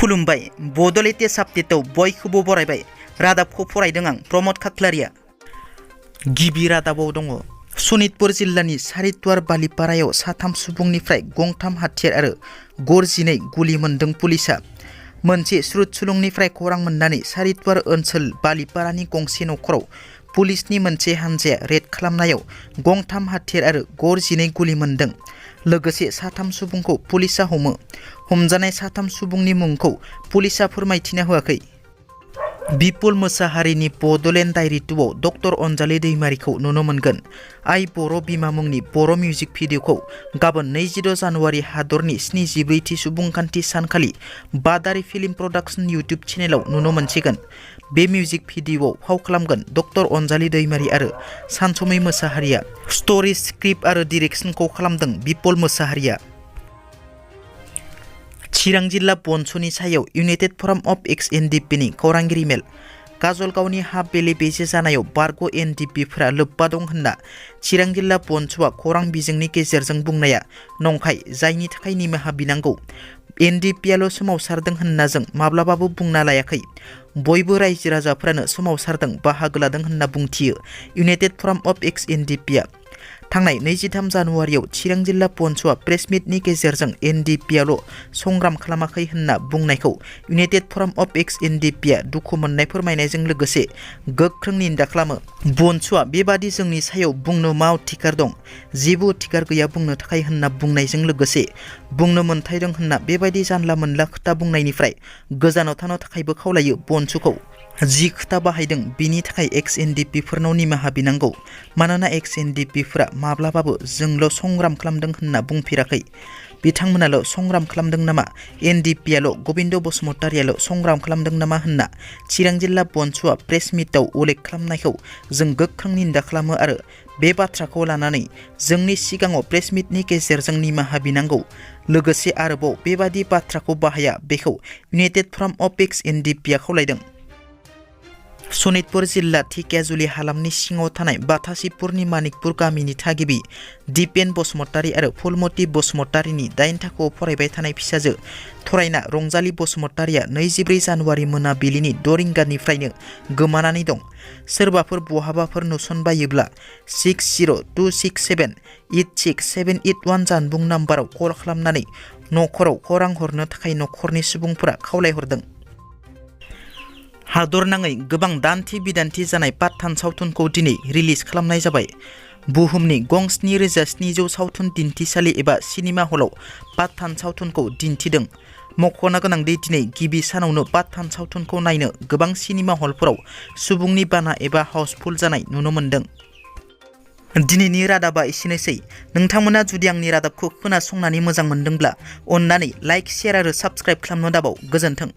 खुलुमबाय बड' लेटेस्ट आपडेटआव बयखौबो बरायबाय। रादाबखौ फरायदों आं प्रमद खाख्लारिया। गिबि रादाबाव दङ सनितपुर जिल्लानि सारितुवार बालिपारायाव साथाम सुबुंनिफ्राय गंथाम हाथियार आरो गरजिनै गुलि मोनदों पुलिसा। मोनसे सुलुंनिफ्राय खौरां मोननानै सारितुवार ओनसोल बालिपारानि गंसे नखराव पुलिसनि मोनसे हानजाया रेड खालामनायाव गंथाम हाथियार आरो गरजिनै गुलि मोनदों। लोगोसे साथाम सुबुंखौ पुलिसा हमो। हमजानाय साथाम सुबुंनि मुंखौ पुलिसा फोरमायथिना होआखै। बिपुल मोसाहारिनि बड'लेण्ड डायरी 2आव डक्टर अनजालि दैमारिखौ नुनो मोनगोन। आइ बर' बिमा मुंनि बर' मिउजिक भिडिअखौ गाबोन 26 जानुवारि हादरनि 74थि सुबुंखान्थि सानखालि बादारि फिल्म प्रडाक्शन इउटिउब चेनेलाव नुनो मोनसिगोन। बे मिउजिक भिडिअआव फाव खालामगोन डक्टर अनजालि दैमारि आरो सानसुमै मोसाहारिया। स्ट'री स्क्रिप्ट आरो डिरेक्शनखौ खालामदों बिपुल मोसाहारिया। चिरां जिल्ला बनसुनि सायाव इउनाइटेड फराम अफ एक्स-NDFB खौरांगिरि मेल। काजलगावनि हा बेले बेजे जानायाव बारग' NDFBफोरा लोब्बा दं होनना चिरां जिल्ला बनसुआ खौरां बिजोंनि गेजेरजों बुंनाया नंखाय, जायनि थाखाय निमाहा बिनांगौ। NDFBआल' सोमावसारदों होनना जों माब्लाबाबो बुंना लायाखै। बयबो रायजो राजाफोरानो सोमावसारदों, बाहागो लादों होनना बुंथियो इउनाइटेड फराम अफ एक्स-NDFBआ। थांनाय 23 जानुवारियाव चिरां जिल्ला बनसुआ प्रेस मिटनि गेजेरजों NDFBआल' संग्राम खालामाखै होनना बुंनायखौ इउनाइटेड फराम अफ एक्स-NDFBआ दुखु मोननाय फोरमायनायजों लोगोसे गोख्रों निन्दा खालामो। बनसुआ बेबादि जोंनि सायाव बुंनो मा अधिकार दं, जेबो अधिकार गैया बुंनो थाखाय होनना बुंनायजों लोगोसे बुंनो मोन्थाय दं होनना बेबायदि जानला मोनला खोथा बुंनायनिफ्राय गोजानाव थानो थाखायबो खावलायो बनसुखौ। जि खोथा बाहायदों बिनि थाखाय एक्स-NDFBफोरनाव निमाहा बिनांगौ। मानोना एक्स-NDFBफोरा माब्लाबाबो जोंल' संग्राम खालामदों होनना बुंफेराखै। बिथांमोनाल' संग्राम खालामदों नामा, NDFBआल' गबिन्द बसुमतारियाल' संग्राम खालामदों नामा होनना चिरां जिल्ला बनसुआ प्रेस मिटआव उल्लेख खालामनायखौ जों गोख्रों निन्दा खालामो आरो बे बाथ्राखौ लानानै जोंनि सिगाङाव प्रेस मिटनि गेजेरजों निमाहा बिनांगौ। लोगोसे आरोबाव बेबादि बाथ्राखौ बाहाया बेखौ इउनाइटेड फराम अफ एक्स-NDFBआ खावलायदों। सनितपुर जिल्ला धेकियाजुलि हालामनि सिङाव थानाय बाथासिपुरनि मानिकपुर गामिनि थागिबि दिपेन बसुमतारि आरो फुलमति बसुमतारिनि 8 थाखोआव फरायबाय थानाय फिसाजो थरायना रंजालि बसुमतारिया 24 जानुवारि मोनाबिलिनि 6 रिंगानिफ्रायनो गोमानानै दं। सोरबाफोर बहाबाफोर नुसनबायोब्ला 6026786781 जानबुं नाम्बाराव कल खालामनानै नखराव खौरां हरनो थाखाय नखरनि सुबुंफोरा खावलायहरदों। हादरनाङै गोबां दान्थे बिदान्थे जानाय पाठान सावथुनखौ दिनै रिलिज खालामनाय जाबाय। बुहुमनि गं 7700 सावथुन दिन्थिसालि एबा सिनेमा हलाव पाठान सावथुनखौ दिन्थिदों। मख'नो गोनांदि दिनै गिबि सानावनो पाठान सावथुनखौ नायनो गोबां सिनेमा हलफोराव सुबुंनि बाना एबा हाउसफुल जानाय नुनो मोन्दों। दिनैनि रादाबा एसेनोसै। नोंथांमोना जुदि आंनि रादाबखौ खोनासंनानै मोजां मोनदोंब्ला अन्नानै लाइक, शेयार आरो साबस्क्राइब खालामनो दाबाव। गोजोन्थों।